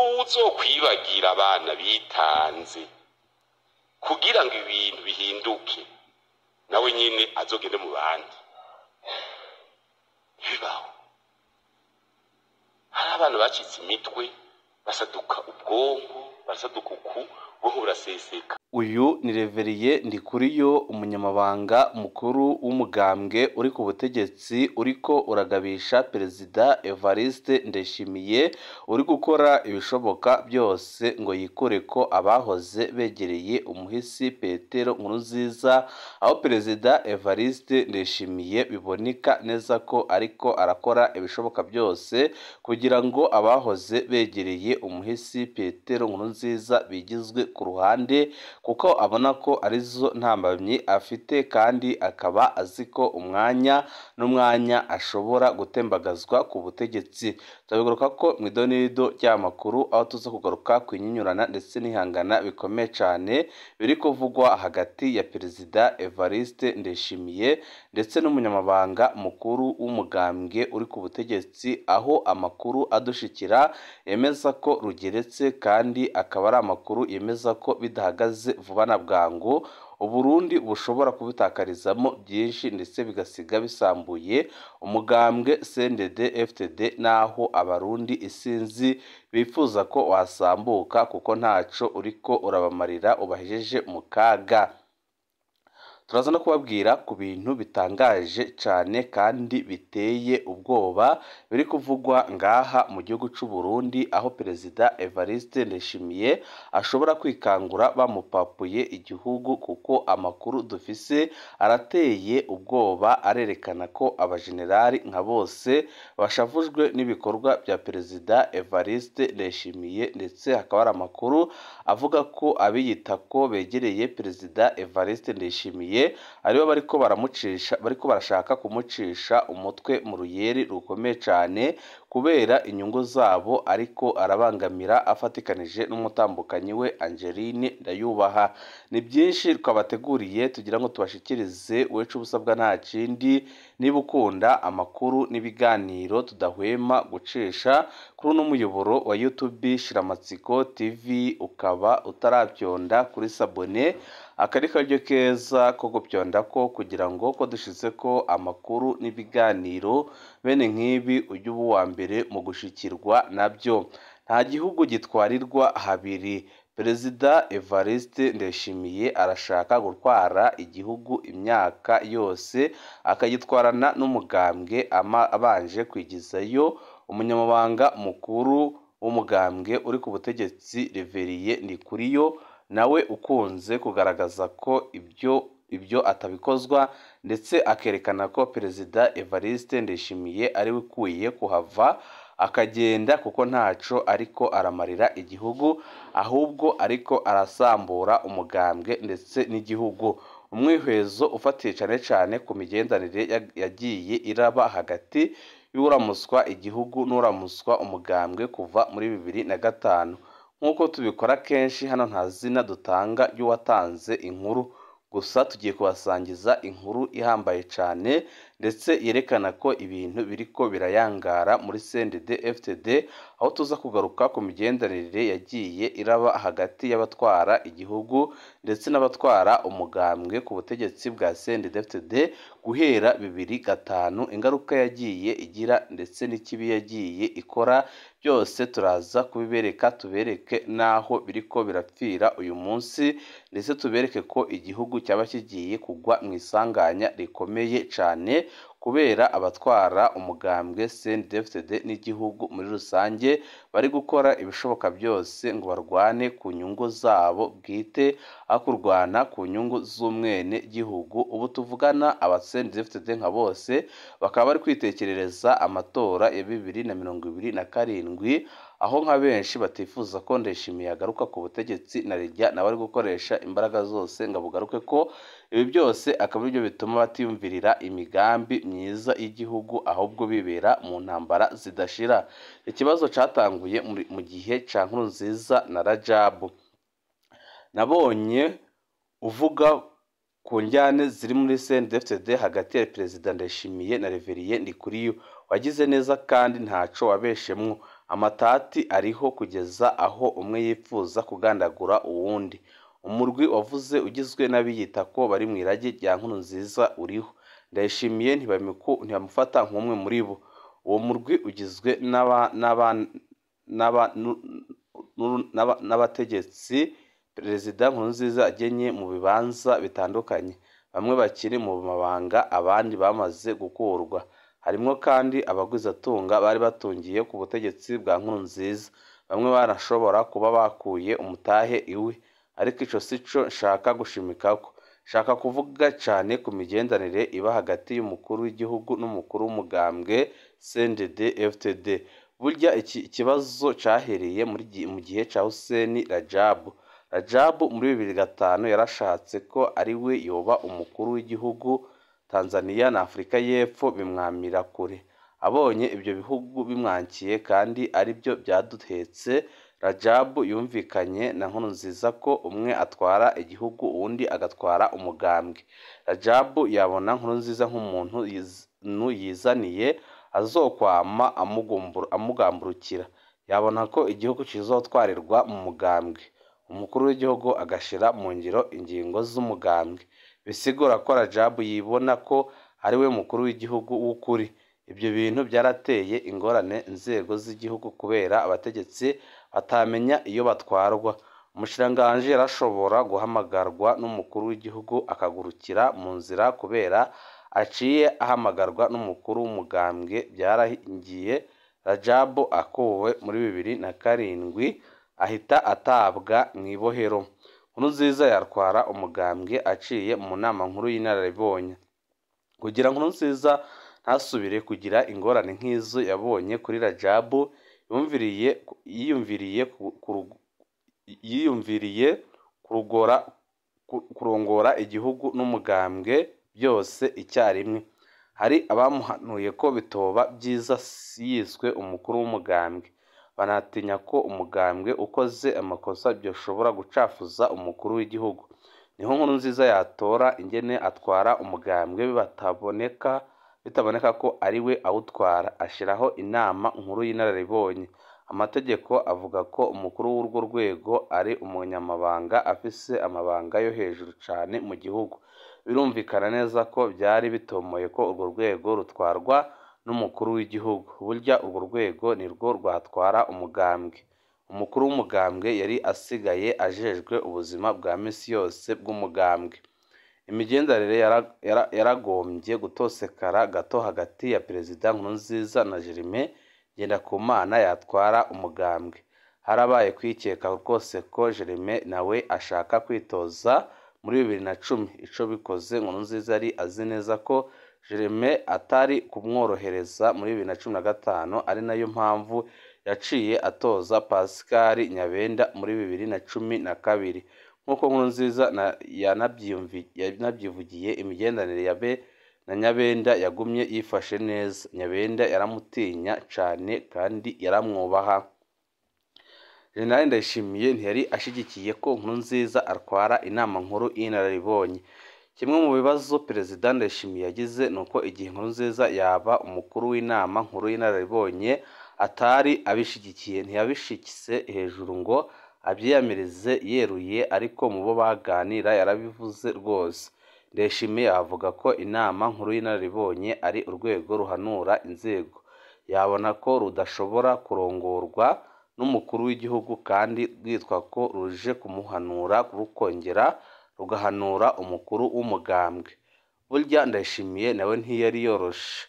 Uwuzokwibagira abana bitanze kugira ngo ibintu bihinduke, nawe nyine azogende mu bandi. Ntibibaho. Hari abana bacitse imitwe, basaduka ubwonko, barasaduka uku, ubwonko buraseseka. Uyu ni Reverien Ndikuriyo, umunyamabanga mukuru w'umugambwe uri ku butegetsi, uriko uragabisha Perezida Evariste Ndayishimiye, uri gukora ibishoboka byose ngo yikure ko abahoze begereye umuhisi Petero Nkurunziza, aho Perezida Evariste Ndayishimiye biboneka neza ko ariko arakora ibishoboka byose kugira ngo abahoze begereye umuhisi Petero Nkurunziza bigizwe ku ruhande, kuko abona ko arizo ntambamyi afite, kandi akaba azi ko umwanya n'umwanya ashobora gutembagazwa ku butegetsi. Turabigaruka ko mu idonido ry'amakuru, aho tuza kugaruka ku inyinyurana ndetse n'ihangana bikomeye cyane biri kuvugwa hagati ya Perezida Evariste Ndayishimiye ndetse n'umunyamabanga mukuru w'umugambwe uri ku butegetsi, aho amakuru adushikira yemeza ko rugeretse, kandi akaba ari amakuru yemeza ko bidahagaze vuba na bwangu Uburundi bushobora kubitakarizamo byinshi, ndetse bigasiga bisambuye umugambwe CNDD FDD, naho abarundi isinzi bifuza ko wasambuka kuko ntaco uriko urabamarira, ubahejeje mu kaga. Turaza no kubabwira ku bintu bitangaje cyane kandi biteye ubwoba biri kuvugwa ngaha mu gihugu cy'u Burundi, aho Perezida Evariste Ndayishimiye ashobora kwikangura bamupapuye igihugu, kuko amakuru dufise arateye ubwoba, arerekana ko abajenerali nka bose bashavujwe n'ibikorwa bya Perezida Evariste Ndayishimiye, ndetse hakaba hari amakuru avuga ko abiyita ko begereye Perezida Evariste Ndayishimiye aribo bariko baramucisha, bariko barashaka kumucisha umutwe mu ruyeri rukomeye cyane kubera inyungu zabo, ariko arabangamira afatikanije n'umutambukanyi we Angeline Ndayubaha. Ni byinshi twabateguriye tugira ngo tubashikirize, wecu ubusabwa nta kindi, niba ukunda amakuru n'ibiganiro tudahwema gucisha kuri uno muyoboro wa YouTube Shiramatsiko TV, ukaba utarabyonda kuri sabone, akari karyo keza ko gupyonda ko kugira ngo ko dushize ko amakuru n'ibiganiro bene nk'ibi ujye uba uwa mbere mu gushikirwa nabyo. Nta gihugu gitwarirwa habiri. Perezida Evariste Ndayishimiye arashaka gutwara igihugu imyaka yose, akagitwarana n'umugambwe abanje kwigizayo umunyamabanga mukuru w'umugambwe uri ku butegetsi Reverien Ndikuriyo, nawe ukunze kugaragaza ko ibyo atabikozwa, ndetse akerekana ko Perezida Evariste Ndayishimiye ariwe ukwiye kuhava akagenda, kuko ntaco ariko aramarira igihugu, ahubwo ariko arasambura umugambwe ndetse n'igihugu. Umwihwezo ufatiye cyane cyane ku migenderanire yagiye iraba hagati y'uramuswa igihugu n'uramuswa umugambwe kuva muri 2005. Nk'uko tubikora kenshi hano, nta zina dutanga ry'uwatanze inkuru, gusa tugiye kubasangiza inkuru ihambaye cyane ndetse yerekana ko ibintu biriko birayangara muri CNDD FDD, aho tuza kugaruka ku migenderanire yagiye iraba hagati y'abatwara igihugu ndetse n'abatwara umugambwe ku butegetsi bwa CNDD FDD guhera 2005, ingaruka yagiye igira ndetse n'ikibi yagiye ikora, byose turaza kubibereka, tubereke n'aho biriko birapfira uyu munsi, ndetse tubereke ko igihugu cyaba kigiye kugwa mu isanganya rikomeye cyane kubera abatwara umugambwe CNDD FDD n'igihugu muri rusange bari gukora ibishoboka byose ngo barwane ku nyungu zabo bwite, aho kurwana ku nyungu z'umwene gihugu. Ubu tuvugana aba CNDD FDD nka bose bakaba bari kwitekerereza amatora ya 2027, aho nka benshi batifuza ko Ndayishimiye agaruka ku butegetsi, na Rejya nawe ari gukoresha imbaraga zose ngo abugaruke ko. Ibi byose akaba aribyo bituma batiyumvirira imigambi myiza y'igihugu, ahubwo bibera mu ntambara zidashira. Ikibazo cyatanguye mu gihe cya Nkurunziza na Rajabu. Nabonye uvuga ku njyane ziri muri CNDD-FDD hagati ya Perezida Ndayishimiye na Reverien Ndikuriyo, wagize neza kandi ntaco wabeshemwo. Amatati ariho kugeza aho umwe yipfuza kugandagura uwundi. Umurwi wavuze ugizwe n'abiyita ko bari mw'iragi rya Nkurunziza uriho. Ndayishimiye ntibamufata nk'umwe muri bo. Uwo murwi ugizwe n'abategetsi Perezida Nkurunziza agenye mu bibanza bitandukanye, bamwe bakiri mu mabanga abandi bamaze gukurwa. Harimwo kandi abagwizatunga bari batungiye ku butegetsi bwa Nkurunziza, bamwe barashobora kuba bakuye umutahe iwe, ariko ico sico nshaka gushimikako. Nshaka kuvuga cane ku migenderanire iba hagati y'umukuru w'igihugu n'umukuru w'umugambwe CNDD-FDD. Burya iki kibazo cahereye mu gihe ca Hussein Rajabu. Rajabu muri 2005 yarashatse ko ari we yoba umukuru w'igihugu, Tanzania na Afurika y'Epfo bimwamira kure. Abonye ibyo bihugu bimwankiye kandi aribyo byaduhetse, Rajabu yumvikanye na Nkurunziza ko umwe atwara igihugu uwundi agatwara umugambwe. Rajabu yabona Nkurunziza nk'umuntu yizaniye azokwama amugamburukira. Yabona ko igihugu kizotwarirwa mu mugambwe, umukuru w'igihugu agashira mu ngiro ingingo z'umugambwe. Bisigura ko Rajabu yibona ko ari we mukuru w'igihugu w'ukuri. Ibyo bintu byarateye ingorane inzego z'igihugu kubera abategetsi batamenya iyo batwarwa. Umushikiranganji yarashobora guhamagarwa n'umukuru w'igihugu akagurukira mu nzira kubera aciye ahamagarwa n'umukuru w'umugambwe. Byarahingiye Rajabu akuwe muri 2007 ahita atabwa mw'ibohero. Nkurunziza yatwara umugambwe aciye mu nama nkuru y'inararibonye. Kugira Nkurunziza ntasubire kugira ingorane nk'izo yabonye kuri Rajabu, yiyumviriye kurongora igihugu n'umugambwe byose icyarimwe. Hari abamuhanuye ko bitoba byiza yiswe umukuru w'umugambwe, banatinya ko umugambwe ukoze amakosa byoshobora gucafuza umukuru w'igihugu. Niho Nkurunziza yatora ingene atwara umugambwe bitaboneka ko ari we awutwara, ashiraho inama nkuru y'inararibonye. Amategeko avuga ko umukuru w'urwo rwego ari umunyamabanga afise amabanga yo hejuru cane mu gihugu. Birumvikana neza ko byari bitomoye ko urwo rwego rutwarwa n'umukuru w'igihugu. Burya urwo rwego nirwo rwatwara umugambwe. Umukuru w'umugambwe yari asigaye ajejwe ubuzima bwa misi yose bw'umugambwe. Imigenderanire yaragombye gutosekara gato hagati ya Perezida Nkurunziza na Germain Ngendakumana yatwara umugambwe. Harabaye kwikeka rwose ko Germain nawe ashaka kwitoza muri 2010. Ico bikoze Nkurunziza yari azi neza ko Germain atari kumworohereza muri 2015, ari nayo mpamvu yaciye atoza Pascal Nyabenda muri 2012. Nk'uko Nkurunziza yanabyivugiye, imigenderanire ya be na Nyabenda yagumye yifashe neza. Nyabenda yaramutinya cane kandi yaramwubaha. Jenerali Ndayishimiye ntiyari ashigikiye ko Nkurunziza atwara inama nkuru y'inararibonye. Kimwe mu bibazo Perezida Ndayishimiye yagize ni uko igihe Nkurunziza yaba umukuru w'inama nkuru y'inararibonye atari abishigikiye. Ntiyabishikise hejuru ngo abyiyamirize yeruye, ariko mu bo baganira yarabivuze rwose. Ndayishimiye avuga ko inama nkuru y'inararibonye ari urwego ruhanura inzego, yabona ko rudashobora kurongorwa n'umukuru w'igihugu kandi rwitwa ko ruje kumuhanura rukongera rugahanura umukuru w'umugambwe. Burya Ndayishimiye nawe ntiyari yoroshe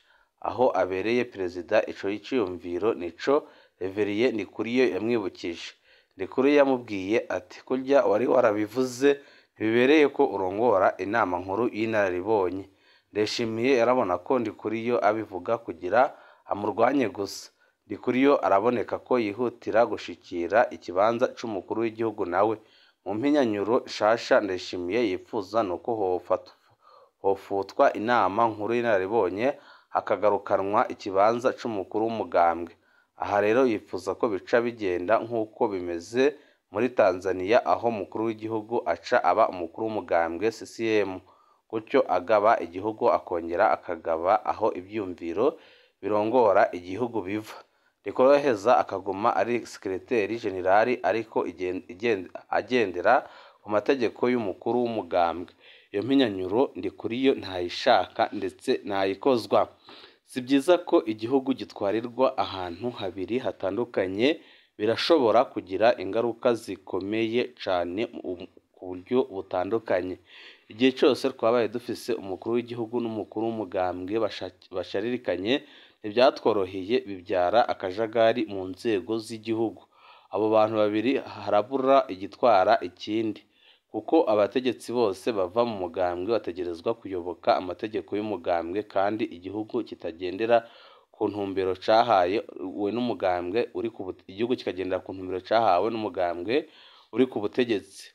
aho abereye perezida. Ico ciyumviro nico Reverien Ndikuriyo yamwibukije. Ndikuriyo yamubwiye ati: kurya wari warabivuze ntibibereye ko urongora inama nkuru y'inararibonye. Ndayishimiye yarabona ko Ndikuriyo abivuga kugira amurwanye gusa. Ndikuriyo araboneka ko yihutira gushikira ikibanza c'umukuru w'igihugu nawe. Mu mpinyanyuro nshasha Ndayishimiye yipfuza nuko hofutwa inama nkuru y'inararibonye hakagarukanwa ikibanza c'umukuru w'umugambwe. Aha rero yifuza ko bica bigenda nk'uko bimeze muri Tanzania, aho umukuru w'igihugu aca aba umukuru w'umugambwe CCM, gutyo agaba igihugu akongera akagaba aho ivyumviro birongora igihugu biva. Ndikuriyo akaguma ari secrétaire général ariko agendera ku mategeko y'umukuru w'umugambwe. Iyo mpinyanyuro Ndikuriyo ntayishaka ndetse ntayikozwa. Si byiza ko igihugu gitwarirwa ahantu habiri hatandukanye, birashobora kugira ingaruka zikomeye cane ku buryo butandukanye. Igihe cyose twabaye dufise umukuru w'igihugu n'umukuru w'umugambwe basharirikanye, ntibyatworoheye, bibyara akajagari mu nzego z'igihugu. Abo bantu babiri harabura igitwara ikindi, kuko abategetsi bose bava mu mugambwe bategerezwa kuyoboka amategeko y'umugambwe, kandi igihugu kitagendera ku ntumbero cahawe n'umugambwe uri ku igihugu kikagendera ku ntumbero cahawe n'umugambwe uri ku butegetsi.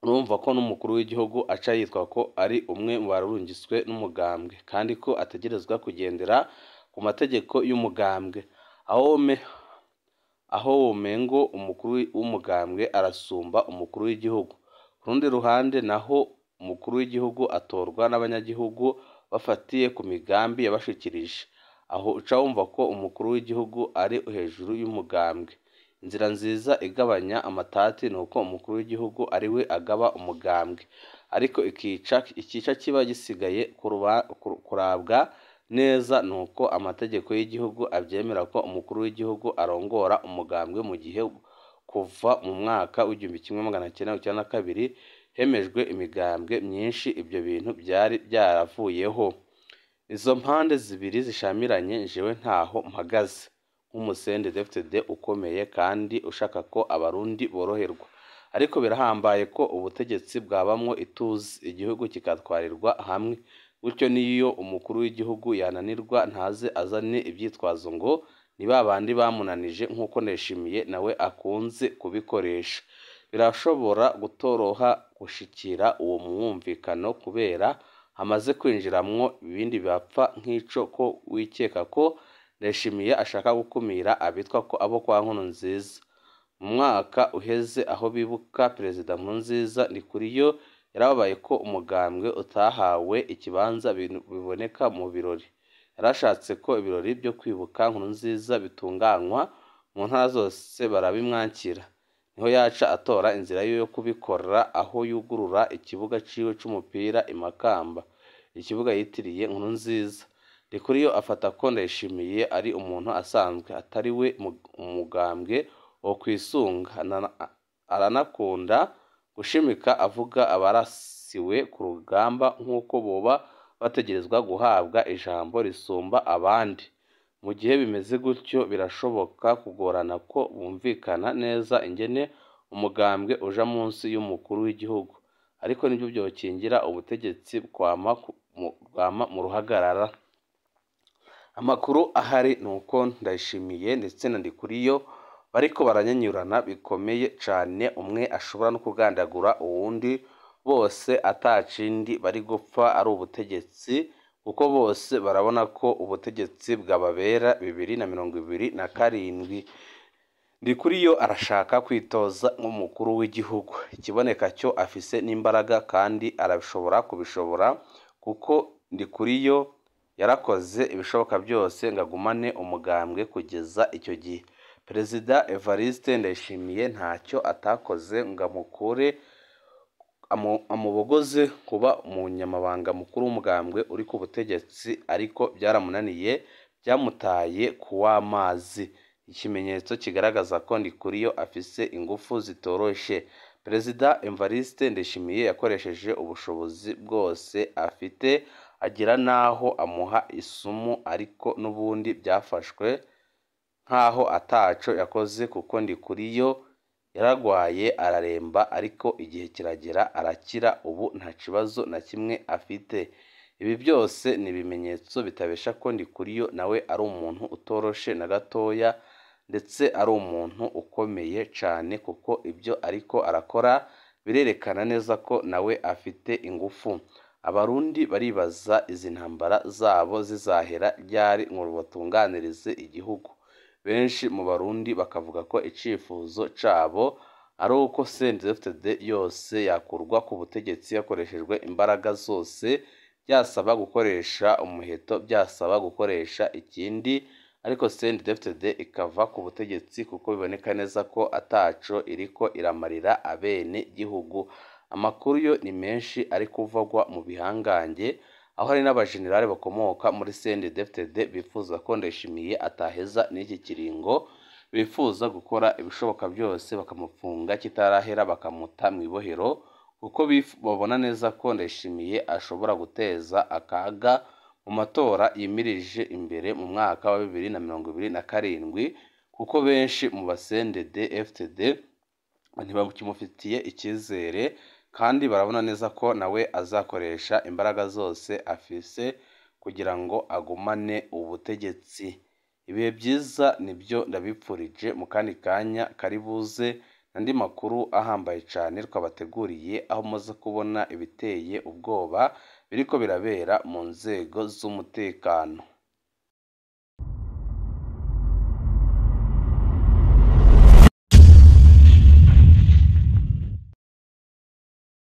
Urumva ko n'umukuru w'igihugu aca yitwa ko ari umwe mu barungitswe n'umugambwe, kandi ko ategerezwa kugendera ku mategeko y'umugambwe. Aho womengo umukuru w'umugambwe arasumba umukuru w'igihugu. Ku rundi ruhande naho umukuru w'igihugu atorwa n'abanyagihugu bafatiye ku migambi yabashikirije. Aho uca wumva ko umukuru w'igihugu ari hejuru y'umugambwe. Inzira nziza igabanya amatati ni uko umukuru w'igihugu ari we agaba umugambwe, ariko ikica kiba gisigaye kurabwa neza ni uko amategeko y'igihugu abyemera ko umukuru w'igihugu arongora umugambwe, mu gihe kuva mu mwaka w'1992 hemejwe imigambwe myinshi ibyo bintu byari byaravuyeho. Izo mpande zibiri zishamiranye jewe ntaho mpagaze nk'umu-CNDD-FDD ukomeye kandi ushaka ko Abarundi boroherwa, ariko birahambaye ko ubutegetsi bwabamwo ituze, igihugu kikatwarirwa hamwe. Gutyo n'iyo umukuru w'igihugu yananirwa ntaze azane ivyitwazo ngo ni babandi bamunanije nk'uko Ndayishimiye nawe akunze kubikoresha. Birashobora gutoroha gushikira uwo mwumvikano kubera hamaze kwinjiramwo ibindi bapfa nk'ico ko wikeka ko Ndayishimiye ashaka gukumira abitwa ko abo kwa Nkurunziza. Mu mwaka uheze aho bibuka Perezida Nkurunziza, Ndikuriyo yarababaye ko umugambwe utahawe ikibanza biboneka mu birori. Yarashatse ko ibirori byo kwibuka Nkurunziza bitunganywa mu ntara zose barabimwankira. Niho yaca atora inzira yo kubikora aho yugurura ikibuga ciwe c'umupira i Makamba, ikibuga yitiriye Nkurunziza. Ndikuriyo afata ko Ndayishimiye ari umuntu asanzwe atari we umugambwe wokwisunga. Aranakunda gushimika avuga abarasiwe ku rugamba nk'uko boba bategerezwa guhabwa ijambo risumba abandi. Mu gihe bimeze gutyo birashoboka kugorana ko bumvikana neza ingene umugambwe uja munsi y'umukuru w'igihugu, ariko nivyo vyokingira ubutegetsi bwama mu ruhagarara. Amakuru ahari ni uko Ndayishimiye ndetse na Ndikuriyo bariko baranyanyurana bikomeye cane, umwe ashobora no kugandagura uwundi, bose atacindi bari gupfa ari ubutegetsi, kuko bose barabona ko ubutegetsi bwababera 2027. Ndikuriyo arashaka kwitoza nk'umukuru w'igihugu, ikiboneka cyo afise n'imbaraga kandi arabishobora kubishobora, kuko Ndikuriyo yarakoze ibishoboka byose ngo agumane umugambwe kugeza icyo gihe. Perezida Evariste Ndayishimiye ntacyo atakoze ngo amukure amubogoze kuba umunyamabanga mukuru w'umugambwe uri ku butegetsi, ariko byaramunaniye, byamutaye kuw'amazi. Ikimenyetso kigaragaza ko Ndikuriyo afise ingufu zitoroshe. Perezida Evariste Ndayishimiye yakoresheje ubushobozi bwose afite agira n'aho amuha isumu, ariko n'ubundi byafashwe nk'aho ataco yakoze, kuko Ndikuriyo yaragwaye araremba, ariko igihe kiragera arakira, ubu nta kibazo na kimwe afite. Ibi byose ni ibimenyetso bitabesha ko Ndikuriyo nawe ari umuntu utoroshe na gatoya, ndetse ari umuntu ukomeye cane, kuko ibyo ariko arakora birerekana neza ko nawe afite ingufu. Abarundi baribaza izi ntambara zabo zizahera ryari ngo batunganirize igihugu. Benshi mu Barundi bakavuga ko icifuzo cabo ari uko CNDD-FDD yose yakurwa ku butegetsi hakoreshejwe imbaraga zose, byasaba gukoresha umuheto, byasaba gukoresha ikindi, ariko CNDD-FDD ikava ku butegetsi kuko biboneka neza ko ataco iriko iramarira abene gihugu. Amakuru yo ni menshi ari kuvugwa mu bihangange, aho hari n'abajenerali bakomoka muri CNDD-FDD bifuza ko Ndayishimiye ataheza n'iki kiringo, bifuza gukora ibishoboka byose bakamufunga kitarahera bakamuta mu ibohero, kuko babona neza ko Ndayishimiye ashobora guteza akaga mu matora yimirije imbere mu mwaka wa 2027, kuko benshi mu ba CNDD-FDD ntibakimufitiye icyizere, kandi barabona neza ko nawe azakoresha imbaraga zose afise kugira ngo agumane ubutegetsi. Ibihe byiza nibyo ndabipfurije, mu kandi kanya kari buze andi makuru ahambaye cyane twabateguriye, aho muza kubona ibiteye ubwoba biriko birabera mu nzego z'umutekano.